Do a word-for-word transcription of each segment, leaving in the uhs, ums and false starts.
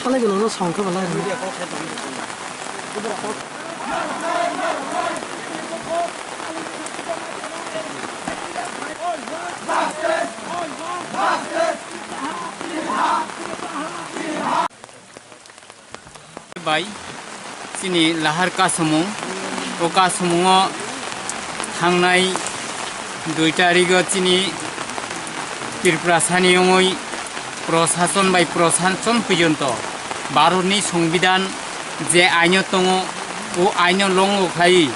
Thalai gwnangno song khe belai rwno. Bai chini lahar kasumung, o kasumungo thangnai dui tarigo chini Tripura sani wngwi prosason bai prosason porjonto Bharatni Songbidan je aino tongo, o aino longo khlaiwi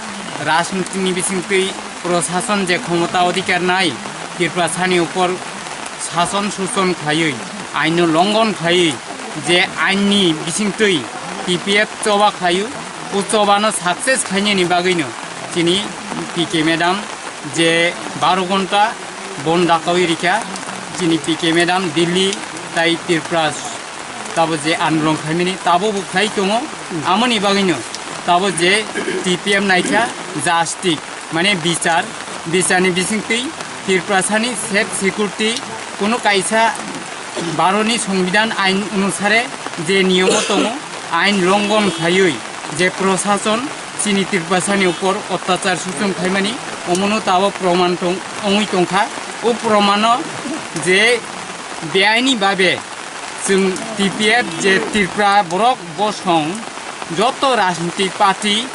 rajnitini bisingtwi prosason je khomota odhikar nai Tripura sani upor sason suson khlaiwi, aino longon khlaiwi, je aini bisingtwi T P F choba khlaio, o chobano success khlainani bagwino chini P K madam je baro gonta bon dakawi rikha, chini P K madam Delhi tai Tripura tabo je andolon khlaimani tabo bo khlai tongo, amoni bagwino tabo je T P F naikha jastik. Mane bichar, bicharni bisingtwi Tripurasani safe security kunu kaisa Bharatni Songbidan ain onusare je niyomo tongo, ain longon khlaiwi je prosason chini Tripurasani upor otyachar suchung khlaimani omono tabo proman tong-, wngwi tongkha. O promano je beaini babe chwng T P F je Tripura borok bosong joto rajnitik party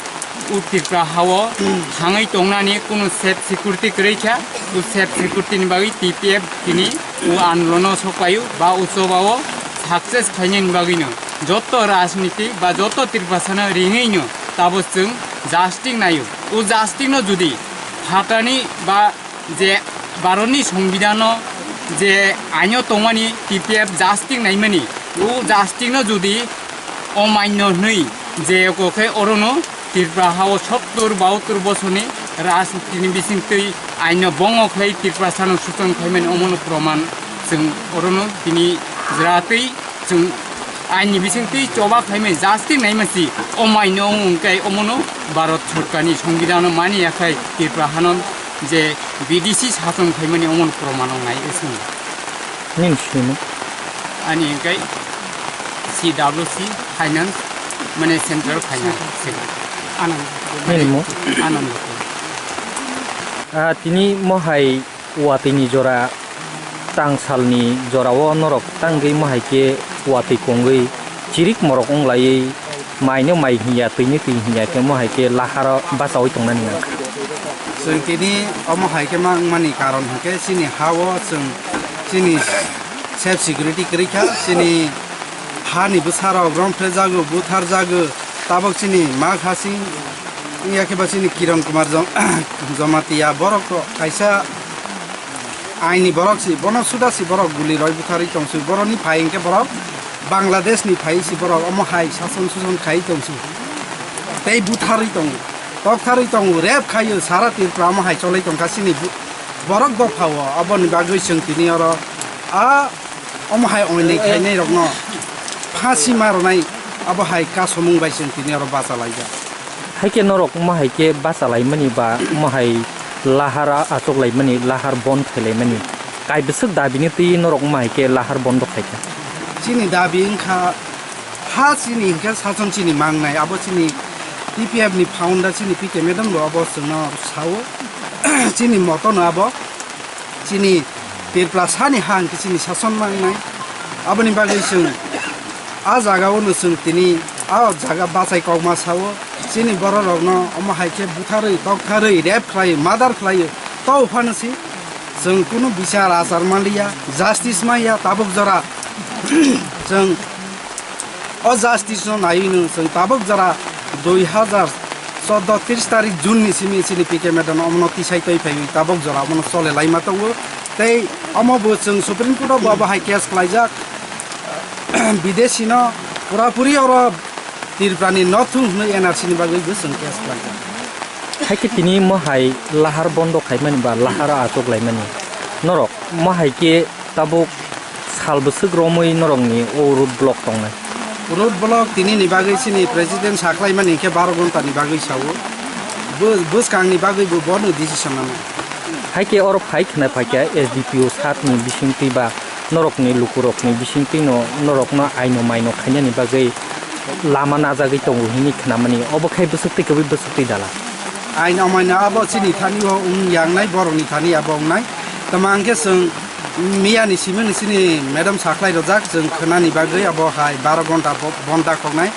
o Tripura hao thangwi tongnani kunu safe security kwrwi kha. O safe security ni bagwi T P F tini o andolono sok paio ba o choba o success khainani bagwino joto rajniti ba joto Tripurasano ringwino tabo chwng jastik naio. O jastik no jodi phatani ba je Bharatni Songbidanno je aino tongmani T P F jastik naimani, o jastikno jodi omainno hwnwi je oko khe orono Tripura hao sottor bahattor bosorni rajnitini bisingtwi aino bongo khlai Tripurasano suchung khlaimani omono proman chwng orono tini jwratwi chwng aini bisingtwi choba khlaimani jastik naimasi omaino wngkhe omono Bharat Sorkarni Songbidanno mani yakhai Tripura hano je B D C sason khlaimani omono proman wngnai eswng. Nini sini? Ani hingkai C W C Finance, mane Central Finance Secretary. Anand. Nini mo? Anand. Ah, tini mohai watwi ni jora, tang salni jorao norok tangwi mohai khe watwi kongwi chirik morok wnglaiwi maino mai hinya, twino twi hinya khe mohai khe laharo bachaui tongnani nangkha. Chwng tini omo hai khe ma wngmani karon hinkhe chini ha-o chwng chini self security kwrwi kha, chini hani bwsarok romphre jago, buthar jago, tabok chini Magh Hasing wngya khe ba chini Kiran Kumar Jom-, Jamatia borok kaisa aini borok si, bono suda si borok guli roi butharwi tong si, boroni phai hinkhe borok Bangladesh ni phai si borok omo hai sason suson khai tong si. Tei butharwi tongo, toktharwi tongo, rep khaio, sara Tripura omo hai cholai tongkha chini bu-, borok dopha o, aboni bagwi chwng tini oro a omo hai oinai khainai rokno phasi ma rwnai, abo hai kasomung bai chwng tini oro bacha laijak. Hai khe norok omo hai khe bacha laimani ba omo hai lahar a-, achuk laimani, lahar bon khai laimani. Kaibwswk dabini twi norok omo hai khe lahar bondo khai kha. Chini dabi wngkha ha chini hinkhe sason chini mangnai, abo chini T P F ni founder chini P K madam bo abo chwngno sao. Chini moto no abo. Chini Tripura sani ha hwnkhe chini sason mangnai. Aboni bagwi chwng a jaga o no chwng tini a jaga bachai kokma sao. Chini borok rokno omo hai khe butharwi, toktharwi, rep khlai, murder khlai, to phano si chwng kunu bichar achar manliya, justice manya tabuk jora. Chwng o justice no naiwi no chwng tabuk jora dui hazar chordo tris tarik June ni simi chini P K madam omono tisai twi phaiwi tabuk jora omono chole laima tongo. Tei omo bo chwng Supreme Court o bo abo hai case khlaijak. Bidesi no pura puri oro Tripura ni no thung hwnwi N R C ni bagwi bo chwng case khlaijak. Hai khe tini mo hai lahar bondo khaimani ba lahar achuk laimani norok mo hai khe tabuk sal bwswk romwi norokni o road block tongnai? Road block tini ni bagwi chini president saklaimani hinkhe baro ghonta ni bagwi sao. Bw-, bwskang ni bagwi bo bono decision nangnai. Hai khe oro phai khna phaikha S D P O sir ni bisingtwi ba norokni lukurokni bisingtwi no norokno aino maino khainani bagwi lama najagwi tongo hinwi khnamani, obo khai bwswktwi kwbwi bwswktwi dala. Aino maino abo chini thani o wng yangnai, borokni thani abo wngnai. Tamo hwnkhe chwng miyani simi ni chini madam sakhlai rojak, chwng khnani bagwi abo hai baro gonta bo-, bonda khoknai.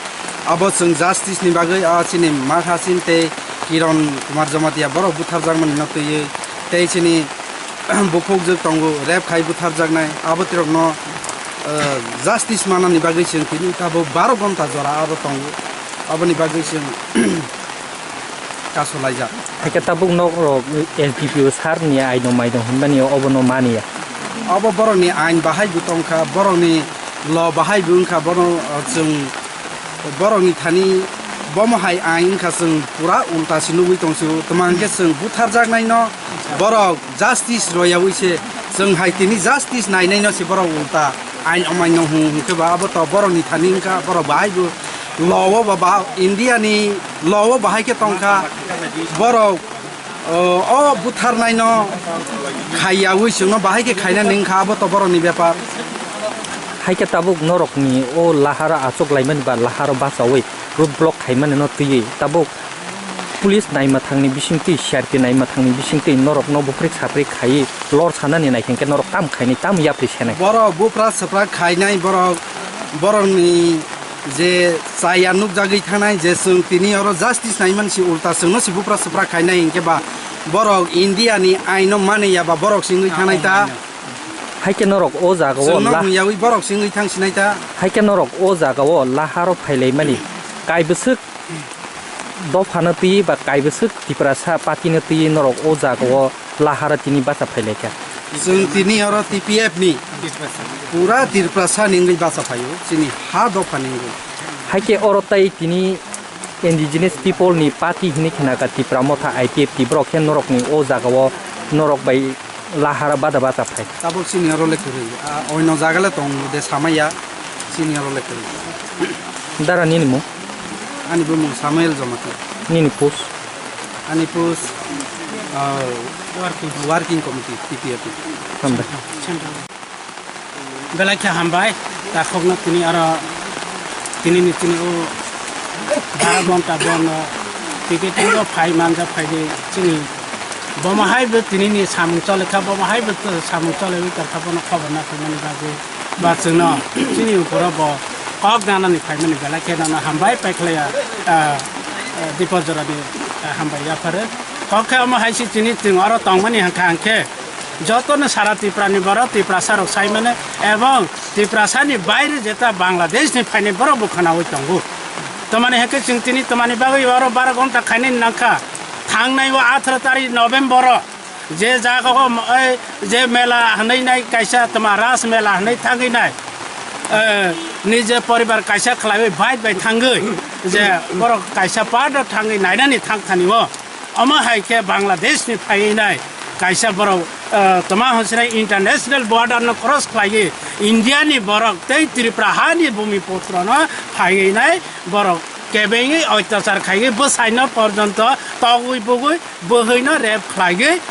Abo chwng justice ni bagwi, o chini Makhasin tei Kiron Kumar Jamatia borok butharjakmani no twiwi tei chini bukhukjwk tongo, rape khai butharjaknai, abo tirokno, eh, justice manani bagwi chwng tini tabuk baro gonta jora aro tongo, aboni bagwi chwng kasolaijak. Hai khe tabuk nok rok S D P O sir ni aino maino hwnmani obono maniya. Abo borokni ain bahai bo tongkha, borokni law bahai bo wngkha, bono, eh, chwng borokni thani bomo hai ain wngkha, chwng pura ulta se nugwi tongsu. Tamo hwnkhe chwng butharjaknaino borok justice royawi se, chwng hai tini justice nainaino se borok ulta ain amaino hwn hwnkhe ba abo to borokni thani wngkha, borok bahai bo law o ba, ba India ni law o bahai khe tongkha borok. O, o butharnaino khaiyawi chwngno bahai khe khaina ning kha, abo to borokni bepar. Hai khe tabuk norokni o laharo achuk laimani ba laharo bachawi road block khaimani no twiwi tabuk police naima thangni bisingtwi, C R P naima thangni bisingtwi norokno buprik saprik khaiwi lor sanani nai khe norok tam khainai, tam yapri senai. Borok bupra sapra khainai, borok, borokni je chaya nukjagwi thangnai je chwng tini oro justice naiman si ulta chwngno si bupra supra khainai hinkhe ba borok India ni aino mani ya ba borok singwi thangnai ta. Hai khe norok o jaga o chwngno la- hwnyawi borok singwi thang sinai ta. Hai khe norok o jaga o laharo phailaimani kaibwswk dophano twi ba kaibwswk Tiprasa party no twi norok o jaga o lahara tini bacha phailaikha. Chwng tini oro T P F ni pura Tiprasa ni wngwi bacha phaio, chini ha dopha ni wngwi. Hai khe oro tai tini Indigenous People ni Party hinwi khna kha Tipra Motha I P F T, borok khe norok ni o jaga o norok bai lahara bada bacha phai. Tabuk chini oro le kwrwi, a, oino jaga le tong de samaya, chini oro le kwrwi. Dara nini mung? Ani bumung Samuel Jamatia. Nini post? Ani post, ah, working committee, T P F. Hambai. Belai khe hambai, takhokno tini oro, tini ni tini o bara gonta bono, tike tini o phai manja phai di chini bomo hai bo tini ni samung chole kha, bomo hai bo samung chole wi kha bono khobor na thumani bagwi. Ba chwngno chini ukoro bo kok nanani phaimani belai khe nono hambai paikhlaiya, ah, ah, Dipojorani, ah, hambai yapharo. Kok khe omo hai se chini chwng oro tongmani hwnkha hwnkhe jotono sara Tiprani borok Tiprasa rok saimano ebong Tiprasani baire jeta Bangladeshni phainai borok bo khwnaui tongo. Tamani hwnkhe chwng tini tamani bagwi oro bara gonta khainani nangkha. Thangnai o atharo tarikh November o je jaga o, ei, je mela hwnwi nai kaisa tma Ras Mela hwnwi thangwi nai, eh, nije poribar kaisa khlaiwi bike bai thangwi je borok kaisa part o thangwi nainani thangthani o. Omo hai khe Bangladesh ni phaiwi nai kaisa borok, eh, tma hwnsinai international border no cross khlaiwi India ni borok tei Tripura ha ni bhumi putro no phaiwi nai borok kebengwi oitachar khaiwi bwsai no porjonto togwi bugwi bwhwi no rape khlaiwi,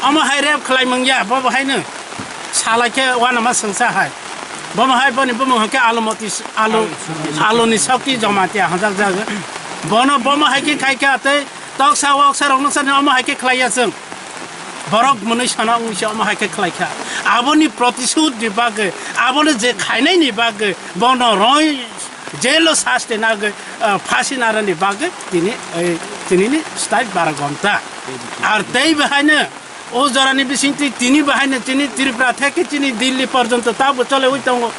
omo hai rape khlai mangya, bo bo haino salai khe uanama swngsa hai. Bomo hai boni bumung hwnkhe Alumoti, Alu, Aluni Sokti Jamatia hwnjak jago. Bono bomo hai khe khai khe tei toksa woksa rok nuksa ni omo hai khe khlai ya chwng. Borok mwnwi sana wngwi se omo hai khe khlai kha. Aboni protisud ni bagwi, aboni je khainai ni bagwi, bono roi jail o saste nagwi, ah, phasi narani bagwi tini, ei, tini ni style bara gonta. Ar tei bahaino o jorani bisingtwi tini bahaino chini Tripura theke chini Delhi porjonto tabo cholewi tongo.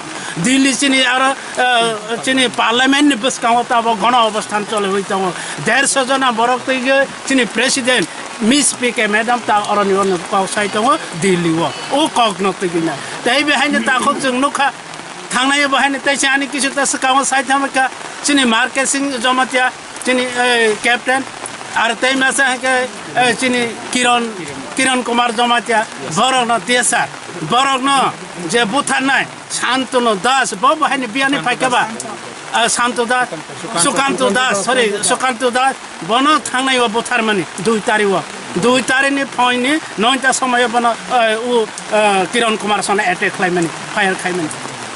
Delhi chini aro, ah, chini parliament ni bwskango tabo gono obosthan cholewi tongo. Derso jona borok twi chini president Miss P K madam ta oroni oroni kok sai tongo Delhi o. O kok no twi na. Tei bahaino takhuk chwng nukha. Thangnai bo haino tei se ani kisu ta swkango sai thamwi kha chini Market Singh Jamatia, chini, eh, captain, ar tei masa hwnkhe, eh, chini Kiron, Kiron Kumar Jamatia, borokno T S R, borokno je butharnai Santanu Das, bo bo haino biyani phaikha ba, ah, Santu Das, Sukantu Das, sorry, Sukantu Das, bono thangnai o butharmani dui tarikh o. Dui tarikni phoini noita somoyo bono, eh, u, eh, Kiran Kumar Sona attack khlaimani, fire khaimani.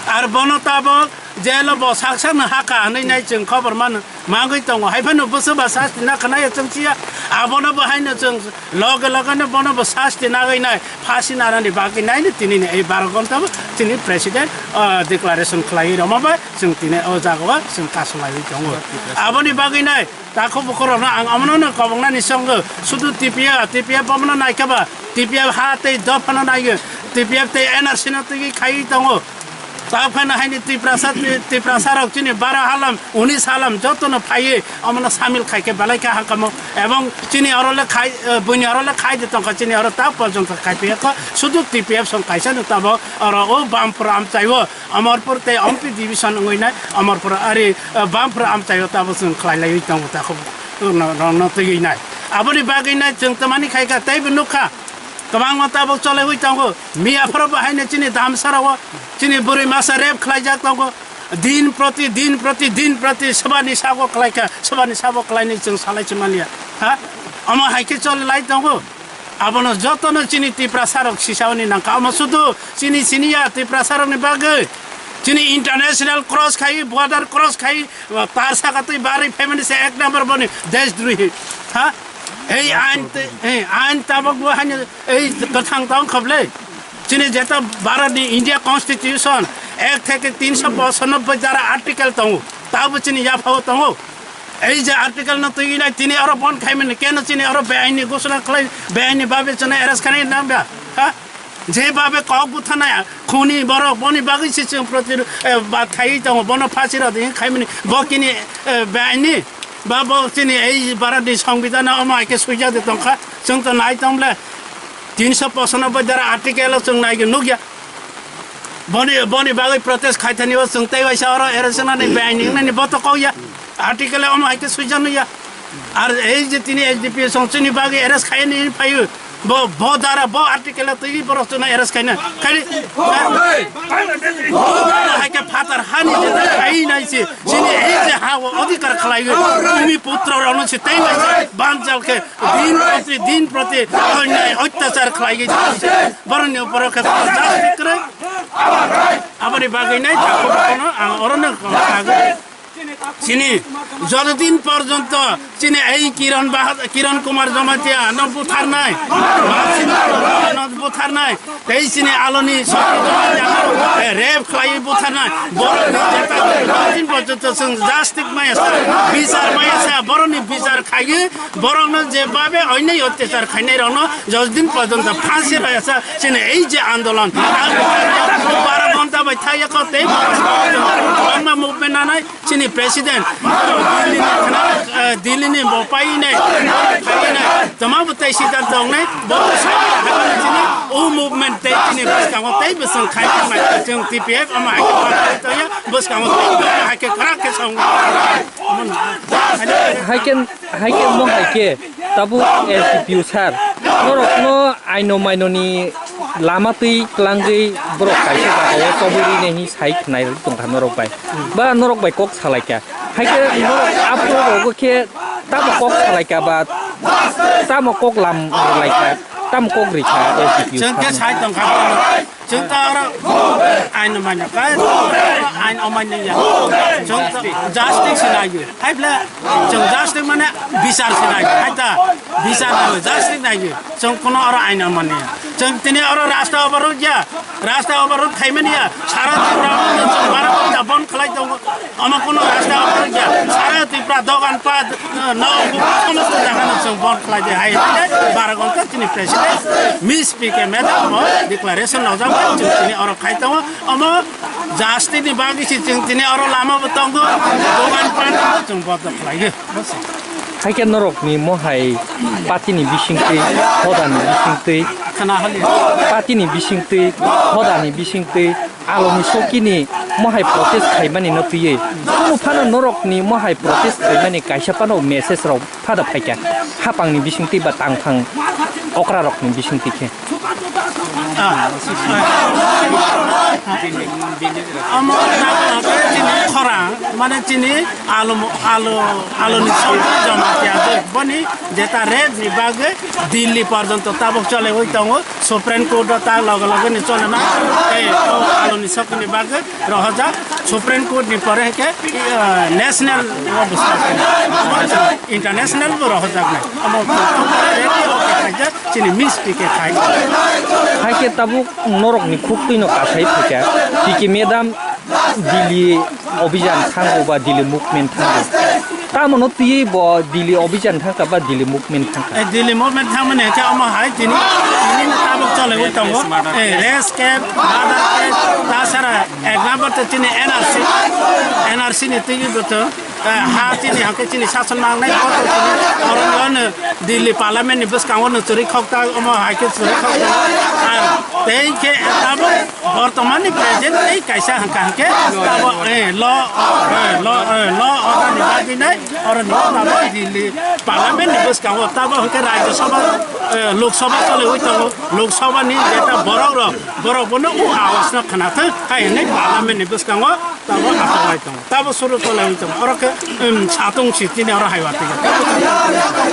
Ar bono tabok jelo bo sak sakno haka hwnwi nai chwng khobor mano, mangwi tongo. Haiphano bwswba sasti na khwnaya chwng siya. Abono bo haino chwng loge loge no bono bo sasti nagwi nai, phasi nanani bagwi naino tinini ei baro ghonta bo chini president, eh, declaration khlaiwi rwma bai chwng tini o jagao chwng kasu laiwi tongo. Aboni bagwi nai Takhuk bukhurokno ang omono no koboknani songkhe, sudu T P F, T P F omono naikhe ba, T P F ha tei dophano naiyo, T P F tei N R C no twiwi khaiwi tongo. Ta phano haini Tiprasa, Tiprasa rok chini bara halam, unis halam jotono phaiwi omono samil khaikhe belai khe hakamo. Ebong chini oro le khai, eh, buini oro le khai de tongkha, chini oro ta porjonto khai phiyakho, sudu T P F song kaisa no tabok oro o Bampur amchaiwo. Amarpur tei Ompi division wngwi nai, Amarpur ari, eh, Bampur amchaio tabok chwng khlai laiwi tongo takhuk rokno, rokno twiwi nai. Aboni bagwi nai chwng tamani khai kha, teibo nukha, kwbangma tabok choliwi tongo. Miya phoro bo haino chini damsarao, chini bwrwi masa rape khlaijak tongo. Din proti din proti din proti swbani sabo khlai kha, swbani sabo khlainwi chwng salai se manya. Ha? Omo hai khe choli lai tongo. Abono jotono chini Tiprasa rok sisaoni nangkha. Omo sudu chini siniya Tiprasa rokni bagwi. Chini international cross khai, border cross khai, tar saka twi barwi family se ek number boni deshdrohi. Ha? Ei ain te, ei ain tabok bo haino ei kwthang tong khoble. Chini jeta Bharat ni India Constitution ek theke tinsho pochanobboi dhara article tongo. Tabo chini yaphao tongo. Ei je article no twi nai tini oro bon khai mani, keno chini oro beaini gosona khlai, beaini babe chini arrest khanai nang ba? Ha? Je babe kok buthanai khuni borok boni bagwi se chwng proti, eh, ba khai tongo, bono phasi rodi khai mani, bo kini, eh, beaini ba bo chini ei Bharat ni Songbidan o omo hai khe suijak de tongkha, chwng to nai tong ble tinsho pochanobboi dhara article o chwng nai nukya. Boni, boni bagwi protest khai thani o chwng tei waisa oro arrest wngnani beaini wngnani bo to kok ya. Article omo hai khe suijak nukya. Ar ei je tini S D P song chini bagwi arrest khai ni phaio. Bo, bo dara bo article twi borok chwngno arrest khaina. Khai hai khe phatar hani je khai nai se. Chini ei je ha o adhikar khlai. Bhumi putra rokno se tei waisa banjal khe din proti din proti onnyay otyachar khlai. Boroni upor khe justice kwrwi. Aboni bagwi nai takhuk kono ang orono kagwi. Chini jotodin porjonto chini ei Kiran Bahad-, Kiran Kumar Jamatia no butharnai, no butharnai, tei chini aloni rape khlai butharnai, borok jotodin porjonto chwng justice maya sa, bichar maya sa, boroni bichar khaiwi borokno je babe oinai otyachar khainai rokno jotodin porjonto phansi raya sa chini ei je andolon, ang bara ghonta bai thaya kho tei kwbangma movement nanai. Chini president, Delhi ni khana, eh, Delhi ni bo pai nai, pai nai, tama bo tei siddhanta wngnai, bo chini o movement tei chini bwskango tei bwswng khai tongnai, chwng T P F omo hai khe pai tongya, bwskango tei hai khe khara khe song. Hai khe, hai khe mo hai khe, tabuk S D P O sir, norokno aino mainoni lama twi twlangwi borok kaisa jagao chobwi rwinai hinwi sai khwnai tongkha norok bai. Ba norok bai kok salaikha. Hai khe norok aphuru rogo khe tamo kok salaikha ba tamo kok lam rwlaikha, tamo kok rikha S D P O sir. Chwng khe sai tongkha. Chwng ta oro ain manya, kai ain omanya ya. Chwng ta justice se naiyo. Hai bla, chwng justice mane bichar se naiyo. Hai ta bichar naiyo, justice naiyo. Chwng kono oro ain omanya. Chwng tini oro rasta oborok ya. Rasta oborok khaimani ya. Sara Tripura chwng bara bon khlai tongo. Omo kono rasta oborok ya. Sara Tripura dogan pat, eh, no, somosto jaga no chwng bon khlai de hai. Bara gonta tini president. Miss P K madam o declaration nojak bai chwng tini oro khai tongo. Omo justice ni bagwi se chwng tini oro lama bo tongo. Dogan pan chwng bodo khlai. Hai khe norokni mohai party ni bisingtwi, hodani bisingtwi, khana hali. Party ni bisingtwi, hodani bisingtwi, aloni sokini mohai protest khaimani no twiwi. Kunu phano norokni mohai protest khaimani kaisa phano message rok phada phaikha. Hapangni bisingtwi ba tangphang okrarokni bisingtwi khe. Ah. Omo tabuk chini khorang, mane chini alu, alu, aluni songkha joma tiya je boni jeta rate ni bagwi Delhi porjonto tabuk chole oi tongo, Supreme Court o ta loge loge ni chole na, ei o aluni songkha ni bagwi rohorjak, Supreme Court ni pore hwnkhe, eh, national o bwswk international bo rohorjak nai. Omo khaijak chini miss P K khai. Hai khe tabuk norok ni khuk twi no kasai phaikha. P K madam Delhi obhijan thango ba Delhi movement thango. Tamo no twi bo Delhi obhijan thangkha ba Delhi movement thangkha. Eh, Delhi movement thangmani hwnkhe omo hai tini, tini no tabuk chole ui tongo. Eh, race case, murder case, tasara ek number to tini N R C, N R C ni twi bo to, eh, ha tini hwnkhe tini sason mangnai bo to tini oro no Delhi parliament ni bwskango no chwrwi khok ta, omo hai khe chwrwi khok ta. Ar tei khe tabuk Bortomani present tei kaisa hwnkha hwnkhe tabo, eh, law, eh, law, eh, law order ni bagwi nai, oro ni tabo Delhi parliament ni bwskango tabo hwnkhe Rajya Sabha, eh, Lok Sabha choliwi tongo, Lok Sabha ni jeta borok rok, borok bono o awaaz no khwnathwng hai hwnwi parliament ni bwskango tabo achuk lai tongo, tabo suru choliwi tongo, oro khe, um, satung si chini oro hai watwi.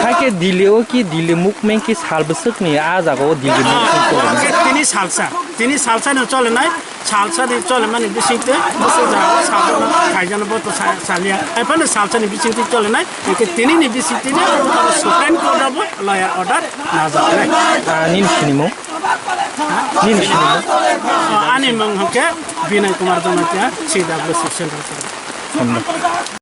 Hakhe Delhi o ki Delhi movement ki sal bwswk ni a jaga o Delhi movement choli. Tini salsa. Tini salsa no chole nai, salsa ni chole mani bising twi, busu ja, salsa no khaijano bo to sa-, salia. Ai phano salsa ni bising twi chole nai, ke tini ni bising twi ni Supreme Court abo lawyer order na ja nai. Ah, nini sinimo? Nini sinimo? Ah, ani mung hwnkhe Binay Kumar Jamatia, C W C Central. Hamno.